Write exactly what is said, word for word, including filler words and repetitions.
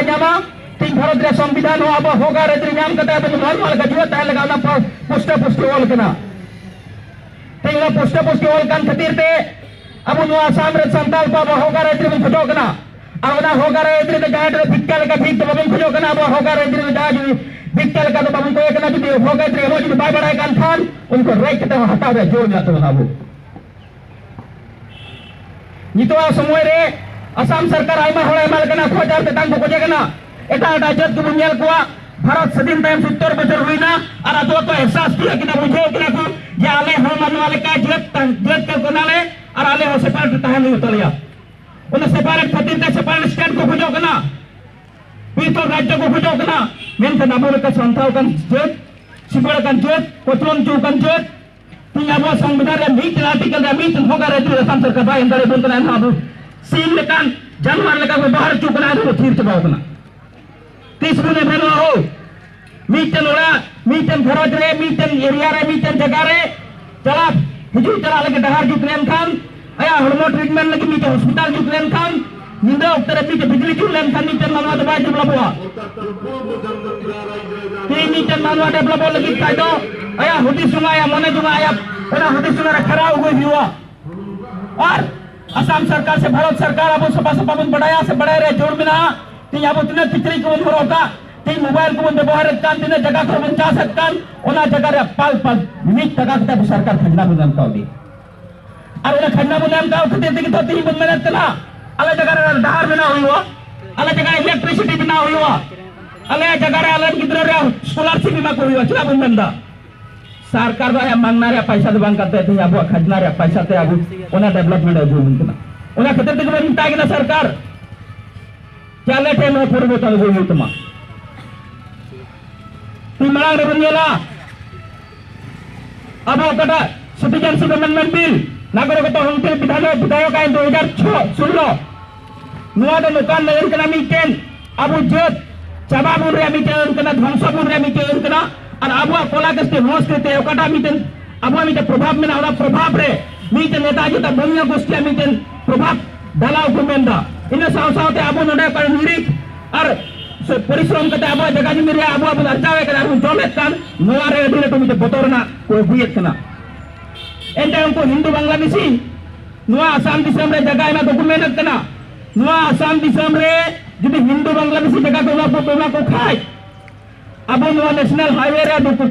ᱧᱟᱢᱟ᱾ ᱛᱮᱦᱮᱧ ᱵᱷᱟᱨᱚᱛ ᱨᱮᱭᱟᱜ ᱥᱚᱝᱵᱤᱫᱷᱟᱱ ᱦᱚᱸ ᱟᱵᱚ ᱦᱚᱠ ᱟᱨ ᱟᱹᱭᱫᱟᱹᱨᱤ ᱧᱟᱢ ᱠᱟᱛᱮ ᱟᱵᱚ ᱱᱚᱣᱟ ᱱᱚᱣᱟ ᱞᱮᱠᱟ ᱡᱤᱣᱮᱫ ᱛᱟᱦᱮᱱ ᱞᱮᱠᱟ ᱚᱱᱟ ᱯᱩᱥᱴᱟᱹ ᱯᱩᱥᱴᱤ ᱚᱞ ᱠᱟᱱᱟ᱾ ᱛᱮᱦᱮᱧ ᱚᱱᱟ ᱯᱩᱥᱴᱟᱹ ᱯᱩᱥᱴᱤ ᱚᱞ ᱠᱟᱱ ᱠᱷᱟᱹᱛᱤᱨ ᱛᱮ ᱟᱵᱚ ᱱᱚᱣᱟ ᱟᱥᱟᱢ ᱨᱮ ᱥᱟᱱᱛᱟᱲ ᱠᱚ ᱟᱵᱚ ᱦᱚᱠ ᱟᱨ ᱟᱹᱭᱫᱟᱹᱨᱤ ᱵᱚᱱ ᱠᱷᱚᱡᱚᱜ ᱠᱟᱱᱟ᱾ ᱟᱨ ᱚᱱᱟ ᱦᱚᱠ ᱟᱨ ᱟᱹᱭᱫᱟᱹᱨᱤ ᱫᱚ ᱡᱟᱦᱟᱸᱭ ᱴᱷᱮᱱ ᱵᱷᱤᱠᱠᱟ ᱞᱮᱠᱟ ᱵᱷᱤᱠ ᱫᱚ ᱵᱟᱵᱚᱱ ᱠᱷᱚᱡᱚᱜ ᱠᱟᱱᱟ᱾ ᱟᱵᱚ ᱦᱚᱠ ᱟᱨ ᱟᱹᱭᱫᱟᱹᱨᱤ ᱫᱚ ᱡᱟᱦᱟᱸ ᱡᱩᱫᱤ ᱵᱷᱤᱠᱠᱟ ᱞᱮᱠᱟ ᱫᱚ ᱵᱟᱵᱚᱱ ᱠᱚᱭᱚᱜ ᱠᱟᱱᱟ᱾ ᱡᱩᱫᱤ ᱦᱚᱠ ᱟᱹᱭᱫᱟᱹᱨᱤ ᱮᱢᱚᱜ ᱡᱩᱫᱤ ᱵᱟᱭ ᱵᱟᱲᱟᱭ ᱠᱟᱱ ᱠᱷᱟᱱ ᱩᱱᱠᱩ ᱨᱮᱡ ᱠᱟᱛᱮ ᱦᱚᱸ ᱦᱟᱛᱟᱣ ᱨᱮᱭᱟᱜ ᱡᱳᱨ ᱢᱮᱱᱟᱜ ᱛᱟᱵᱚᱱᱟ ᱟᱵᱚ᱾ ᱱᱤᱛᱚᱜ ᱥᱚᱢᱚᱭ ᱨᱮ ᱟᱥᱟᱢ ᱥᱚᱨᱠᱟᱨ ᱟᱭᱢᱟ ᱦᱚᱲ ᱟᱭᱢᱟ ᱞᱮᱠᱟᱱᱟᱜ ᱠᱷᱚᱡᱽ ᱟᱨ ᱛᱮᱛᱟᱝ ᱠᱚ ᱠᱷᱚᱡᱮ ᱠᱟᱱᱟ᱾ ᱮᱴᱟᱜ ᱮᱴᱟᱜ ᱡᱟᱹᱛ ᱠᱚᱵᱚᱱ ᱧᱮᱞ ᱠᱚᱣᱟ, ᱵᱷᱟᱨᱚᱛ ᱥᱟᱹᱫᱷᱤᱱ ᱛᱟᱭᱚᱢ ᱥᱚᱛᱛᱚᱨ ᱵᱚᱪᱷᱚᱨ ᱦᱩᱭᱱᱟ, ᱟᱨ ᱟᱠᱚ ᱠᱚ ᱮᱦᱥᱟᱥ ᱛᱤᱭᱳᱜ ᱠᱮᱫᱟ, ᱵᱩᱡᱷᱟᱹᱣ ᱠᱮᱫᱟ ᱠᱚ ᱡᱮ ᱟᱞᱮ ᱦᱚᱸ ᱢᱟᱱᱣᱟ ᱞᱮᱠᱟ ᱡᱟᱹᱛ ᱠᱟᱱ, ᱡᱟᱹᱛ ᱠᱚ ᱠᱟᱱᱟᱞᱮ, ᱟᱨ ᱟᱞᱮ ᱦᱚᱸ ᱥᱮᱯᱟᱨᱮᱴ ᱛᱟᱦᱮᱱ ᱦᱩᱭᱩᱜ ᱛᱟᱞᱮᱭᱟ᱾ ᱚᱱᱟ ᱥᱮᱯᱟᱨᱮᱴ ᱠᱷᱟᱹᱛᱤᱨ ᱛᱮ ᱥᱮᱯᱟᱨᱮᱴ ᱥᱴᱮᱴ ᱠᱚ ᱠᱷᱚᱡᱚᱜ ᱠᱟᱱᱟ, ᱯᱨᱤᱛᱷᱚᱠ ᱨᱟᱡᱽᱡᱚ ᱠᱚ ᱠᱷᱚᱡᱚᱜ ᱠᱟᱱᱟ, ᱢᱮᱱᱠᱷᱟᱱ ᱟᱵᱚ ᱞᱮᱠᱟ ᱥᱟᱱᱛᱟᱲ ᱠᱟᱱ ᱡᱟᱹᱛ, ᱥᱤᱵᱟᱹᱲ ᱠᱟᱱ ᱡᱟᱹᱛ, ᱠᱚᱪᱞᱚᱱ ᱦᱚᱪᱚ ᱠᱟᱱ ᱡᱟᱹᱛ, ᱛᱮᱦᱮᱧ ᱟᱵᱚᱣᱟᱜ ᱥᱚᱝᱵᱤᱫᱷᱟᱱ ᱨᱮ ᱢᱤᱫᱴᱮᱱ ᱟᱨᱴᱤᱠᱮᱞ ᱨᱮ ᱢᱤᱫᱴᱮᱱ ᱦᱚᱠ ᱟᱨ ᱟᱹᱭᱫᱟᱹᱨᱤ ᱟᱥᱟᱢ ᱥᱚᱨᱠᱟᱨ ᱵᱟᱭ ᱮᱢ ᱫᱟᱲᱮᱭᱟᱵᱚᱱ ᱠᱟᱱᱟ, ᱮᱱᱦᱚᱸ ᱟᱵᱚ ᱥᱤᱢ ᱞᱮᱠᱟᱱ ᱡᱟᱱᱣᱟᱨ ᱞᱮᱠᱟ ᱵᱚ ᱵᱮᱵᱚᱦᱟᱨ ᱦᱚᱪᱚ ᱠᱟᱱᱟ, ᱮᱱᱦᱚᱸ ᱵᱚ ᱛᱷᱤᱨ ᱪᱟᱵᱟᱣ ᱠᱟᱱᱟ᱾ ᱛᱤᱥ ᱵᱚᱱ ᱮᱵᱷᱮᱱᱚᱜᱼᱟ ᱦᱳ? ᱢᱤᱫᱴᱮᱱ ᱚᱲᱟᱜ, ᱢᱤᱫᱴᱮᱱ ᱜᱷᱟᱨᱚᱸᱡᱽ ᱨᱮ, ᱢᱤᱫᱴᱮᱱ ᱮᱨᱤᱭᱟ ᱨᱮ, ᱢᱤᱫᱴᱮᱱ ᱡᱟᱭᱜᱟ ᱨᱮ ᱪᱟᱞᱟᱜ ᱦᱤᱡᱩᱜ ᱪᱟᱞᱟᱜ ᱞᱟᱹᱜᱤᱫ ᱰᱟᱦᱟᱨ ᱡᱩᱛ ᱞᱮᱱᱠᱷᱟᱱ, ᱟᱭᱟᱜ ᱦᱚᱲᱢᱚ ᱴᱨᱤᱴᱢᱮᱱᱴ ᱞᱟᱹᱜᱤᱫ ᱢᱤᱫᱴᱮᱱ ᱦᱚᱥᱯᱤᱴᱟᱞ ᱡᱩᱛ ᱞᱮᱱᱠᱷᱟᱱ, ᱧᱤᱫᱟᱹ ᱚᱠᱛᱚ ᱨᱮ ᱢᱤᱫᱴᱮᱱ ᱵᱤᱡᱽᱞᱤ ᱡᱩᱞ ᱞᱮᱱᱠᱷᱟᱱ ᱢᱤᱫᱴᱮᱱ ᱢᱟᱱᱣᱟ ᱫᱚ ᱵᱟᱭ ᱰᱮᱵᱷᱞᱚᱯᱚᱜᱼᱟ᱾ ᱛᱮᱦᱮᱧ ᱢᱤᱫᱴᱮᱱ ᱢᱟᱱᱣᱟ ᱰᱮᱵᱷᱞᱚᱯᱚᱜ ᱞᱟᱹᱜᱤᱫ ᱠᱷᱟᱡ ᱫᱚ ᱟᱭᱟᱜ ᱦᱩᱫᱤᱥ ᱡᱚᱝᱟ, ᱟᱭᱟᱜ ᱢᱚᱱᱮ ᱡᱚᱝᱟ, ᱟᱭᱟᱜ ᱚᱱᱟ ᱦᱩᱫᱤᱥ ᱡᱚᱝᱟ ᱨᱮ ᱠᱷᱟᱨᱟᱣ ᱟᱹᱜᱩᱭ ᱦᱩᱭᱩᱜᱼᱟ᱾ ᱟᱨ ᱟᱥᱟᱢ ᱥᱚᱨᱠᱟᱨ ᱥᱮ ᱵᱷᱟᱨᱚᱛ ᱥᱚᱨᱠᱟᱨ ᱟᱵᱚ ᱥᱟᱯᱷᱟ ᱥᱟᱯᱷᱟ ᱵᱚᱱ ᱵᱟᱰᱟᱭᱟ ᱥᱮ ᱵᱟᱰᱟᱭ ᱨᱮᱭᱟᱜ ᱡᱳᱨ ᱢᱮᱱᱟᱜᱼᱟ᱾ ᱛᱮᱦᱮᱧ ᱟᱵᱚ ᱛᱤᱱᱟᱹᱜ ᱠᱤᱪᱨᱤᱡ ᱠᱚᱵᱚᱱ ᱦᱚᱨᱚᱜ ᱠᱟᱜ, ᱛᱮᱦᱮᱧ ᱢᱳᱵᱟᱭᱤᱞ ᱠᱚᱵᱚᱱ ᱵᱮᱵᱚᱦᱟᱨᱮᱫ ᱠᱟᱱ, ᱛᱤᱱᱟᱹᱜ ᱡᱟᱭᱜᱟ ᱠᱚᱨᱮ ᱵᱚᱱ ᱪᱟᱥᱮᱫ ᱠᱟᱱ, ᱚᱱᱟ ᱡᱟᱭᱜᱟ ᱨᱮ ᱯᱟᱞ ᱯᱟᱞ ᱢᱤᱫ ᱴᱟᱠᱟ ᱠᱟᱛᱮ ᱟᱵᱚ ᱥᱚᱨᱠᱟᱨ ᱠᱷᱟᱡᱽᱱᱟ ᱵᱚᱱ ᱮᱢ ᱠᱟᱣᱫᱮᱭᱟ᱾ ᱟᱨ ᱚᱱᱟ ᱠᱷᱟᱡᱽᱱᱟ ᱵᱚᱱ ᱮᱢ ᱠᱟᱣ ᱠᱷᱟᱹᱛᱤᱨ ᱛᱮᱜᱮ ᱛᱚ ᱛᱮᱦᱮᱧ ᱵᱚᱱ ᱢᱮᱱᱮᱫ ᱠᱟᱱᱟ, ᱟᱞᱮ ᱡᱟᱭᱜᱟ ᱨᱮ ᱰᱟᱦᱟᱨ ᱵᱮᱱᱟᱣ ᱦᱩᱭᱩᱜᱼᱟ, ᱟᱞᱮ ᱡᱟᱭᱜᱟ ᱨᱮ ᱤᱞᱮᱠᱴᱨᱤᱥᱤᱴᱤ ᱵᱮᱱᱟᱣ ᱦᱩᱭᱩᱜᱼᱟ, ᱟᱞᱮᱭᱟᱜ ᱡᱟᱭᱜᱟ ᱨᱮ ᱟᱞᱮ ᱨᱮᱱ ᱜᱤᱫᱽᱨᱟᱹ ᱨᱮᱭᱟᱜ ᱥᱠᱚᱞᱟᱨᱥᱤᱯ ᱮᱢᱟ ᱠᱚ ᱦᱩᱭᱩᱜᱼᱟ᱾ ᱪᱮᱫᱟᱜ ᱵᱚᱱ ᱢᱮᱱ ᱮᱫᱟ? ᱥᱚᱨᱠᱟᱨ ᱫᱚ ᱟᱭᱟᱜ ᱢᱟᱝᱱᱟ ᱨᱮᱭᱟᱜ ᱯᱟᱭᱥᱟ ᱫᱚ ᱵᱟᱝ ᱠᱟᱛᱮ ᱛᱮᱦᱮᱧ ᱟᱵᱚᱣᱟᱜ ᱠᱷᱟᱡᱽᱱᱟ ᱨᱮᱭᱟᱜ ᱯᱟᱭᱥᱟ ᱛᱮ ᱟᱵᱚ ᱚᱱᱟ ᱰᱮᱵᱷᱞᱚᱯᱢᱮᱱᱴ ᱟᱹᱜᱩ ᱟᱵᱚᱱ ᱠᱟᱱᱟ᱾ ᱚᱱᱟ ᱠᱷᱟᱹᱛᱤᱨ ᱛᱮᱜᱮ ᱵᱚᱱ ᱢᱮᱛᱟᱭ ᱠᱟᱱᱟ ᱥᱚᱨᱠᱟᱨ ᱡᱮ ᱟᱞᱮ ᱴᱷᱮᱱ ᱱᱚᱣᱟ ᱯᱚᱨᱤᱵᱚᱨᱛᱚᱱ ᱟᱹᱜᱩ ᱦᱩᱭᱩᱜ ᱛᱟᱢᱟ᱾ ᱛᱤ ᱢᱟᱲᱟᱝ ᱨᱮᱵᱚᱱ ᱧᱮᱞᱟ, ᱟᱵᱚ ᱚᱠᱟᱴᱟᱜ Citizenship Amendment Bill, ᱱᱟᱜᱚᱨᱤᱠᱚᱛᱟ ᱚᱱᱛᱮ ᱵᱤᱫᱷᱟᱭᱚᱠ, ᱵᱤᱫᱷᱟᱭᱚᱠ ᱟᱭᱤᱱ ᱫᱩ ᱦᱟᱡᱟᱨ ᱪᱷᱚ ᱥᱳᱞᱞᱳ, ᱱᱚᱣᱟ ᱫᱚ ᱱᱚᱝᱠᱟᱱ ᱟᱹᱱ ᱠᱟᱱᱟ, ᱢᱤᱫᱴᱮᱱ ᱟᱵᱚ ᱡᱟᱹᱛ ᱪᱟᱵᱟ ᱵᱚᱱ ᱨᱮᱭᱟᱜ ᱢᱤᱫᱴᱮᱱ ᱟᱹᱱ ᱠᱟᱱᱟ, ᱫᱷᱚᱝᱥᱚ ᱵᱚᱱ ᱨᱮᱭᱟᱜ ᱢᱤᱫᱴᱮᱱ ᱟᱹᱱ ᱠᱟᱱᱟ᱾ ᱟᱨ ᱟᱵᱚᱣᱟᱜ ᱠᱚᱞᱟ ᱠᱨᱤᱥᱴᱤ ᱥᱚᱝᱥᱠᱨᱤᱛᱤ ᱚᱠᱟᱴᱟᱜ ᱢᱤᱫᱴᱮᱱ ᱟᱵᱚᱣᱟᱜ ᱢᱤᱫᱴᱮᱱ ᱯᱨᱚᱵᱷᱟᱵ ᱢᱮᱱᱟᱜᱼᱟ, ᱚᱱᱟ ᱯᱨᱚᱵᱷᱟᱵ ᱨᱮ ᱢᱤᱫᱴᱮᱱ ᱱᱮᱛᱟ ᱡᱟᱹᱛ ᱵᱚᱱᱭᱟ ᱜᱳᱥᱴᱤᱭᱟᱜ ᱢᱤᱫᱴᱮᱱ ᱯᱨᱚᱵᱷᱟᱵ ᱰᱟᱞᱟᱣ ᱠᱚ ᱢᱮᱱᱫᱟ᱾ ᱤᱱᱟᱹ ᱥᱟᱶ ᱥᱟᱶᱛᱮ ᱟᱵᱚ ᱱᱚᱰᱮ ᱚᱠᱟᱨᱮ ᱱᱤᱨᱤᱠ ᱟᱨ ᱥᱮ ᱯᱚᱨᱤᱥᱨᱚᱢ ᱠᱟᱛᱮ ᱟᱵᱚᱣᱟᱜ ᱡᱟᱭᱜᱟ ᱡᱩᱢᱤ ᱨᱮᱭᱟᱜ ᱟᱵᱚᱣᱟᱜ ᱵᱚᱱ ᱟᱨᱡᱟᱣᱮᱫ ᱠᱟᱱᱟ ᱟᱨ ᱵᱚᱱ ᱡᱚᱢᱮᱫ ᱠᱟᱱ, ᱱᱚᱣᱟ ᱨᱮ ᱟᱹᱰᱤ ᱞᱟᱹᱴᱩ ᱢᱤᱫᱴᱮᱱ ᱵᱚᱛᱚᱨ ᱨᱮᱱᱟᱜ ᱠᱚ ᱟᱹᱜᱩᱭᱮᱫ ᱠᱟᱱᱟ᱾ ᱮᱱᱛᱮ ᱩᱱᱠᱩ ᱦᱤᱱᱫᱩ ᱵᱟᱝᱞᱟᱫᱮᱥᱤ ᱱᱚᱣᱟ ᱟᱥᱟᱢ ᱫᱤᱥᱚᱢ ᱨᱮ ᱡᱟᱭᱜᱟ ᱮᱢᱟ ᱠᱚᱠᱚ ᱢᱮᱱᱮᱫ ᱠᱟᱱᱟ᱾ ᱱᱚᱣᱟ ᱟᱥᱟᱢ ᱫᱤᱥᱚᱢ ᱨᱮ ᱡᱩᱫᱤ ᱦᱤᱱᱫᱩ ᱵᱟᱝᱞᱟᱫᱮᱥᱤ ᱡᱟᱭᱜᱟ ᱠᱚ ᱮᱢᱟ ᱠᱚ, ᱮᱢᱟ ᱠᱚ ᱠᱷᱟᱡ, ᱟᱵᱚ ᱱᱚᱣᱟ ᱱᱮᱥᱱᱟᱞ ᱦᱟᱭᱣᱮ ᱨᱮ ᱱᱩᱠᱩ